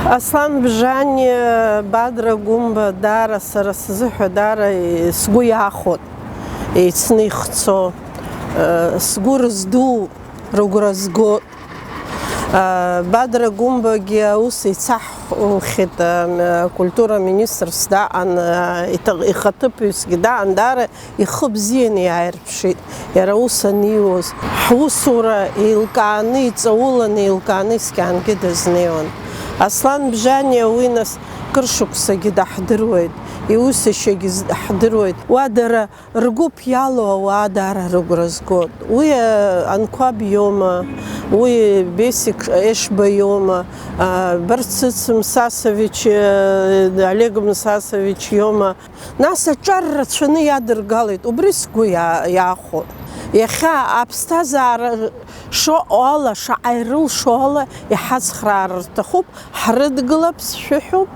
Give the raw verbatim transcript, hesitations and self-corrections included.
Аслан Бжаниа, Бадра Гәымба, даара сара сзыҳәа даара сгәы иахәоит, еицны ихцо, сгәы рыздуу, рыгәра зго. Бадра Гәымбагьы аус еицаҳухьеит, акультура министрс даҟан, ихаҭыԥҩысгьы даҟан, даара ихы бзианы иааирԥшит, иара ус аниуаз. Ҳусура еилкааны, иҵауланы, еилкааны искьаангьы дазнеиуан. Аслан Бжаниа уи нас кыр шықәсагьы даҳдыруеит, иусашьагьы даҳдыруеит. Уа дара ргәыԥ иалоу ауаа даара рыгәра згоит. Уи Анқәаб иоума, уи Бесик Ешба иоума, Барцыц Мсасович, Олег Мсасович иоума? Нас аҿар рацәаны иадыргалеит, убри сгәы иа-, иахәо. Иахьа аԥсҭазаара шыҟоу ала, шаҟа ирылшо ала иҳацхраар рҭахуп, ҳрыдгылап, сшәыҳәоуп,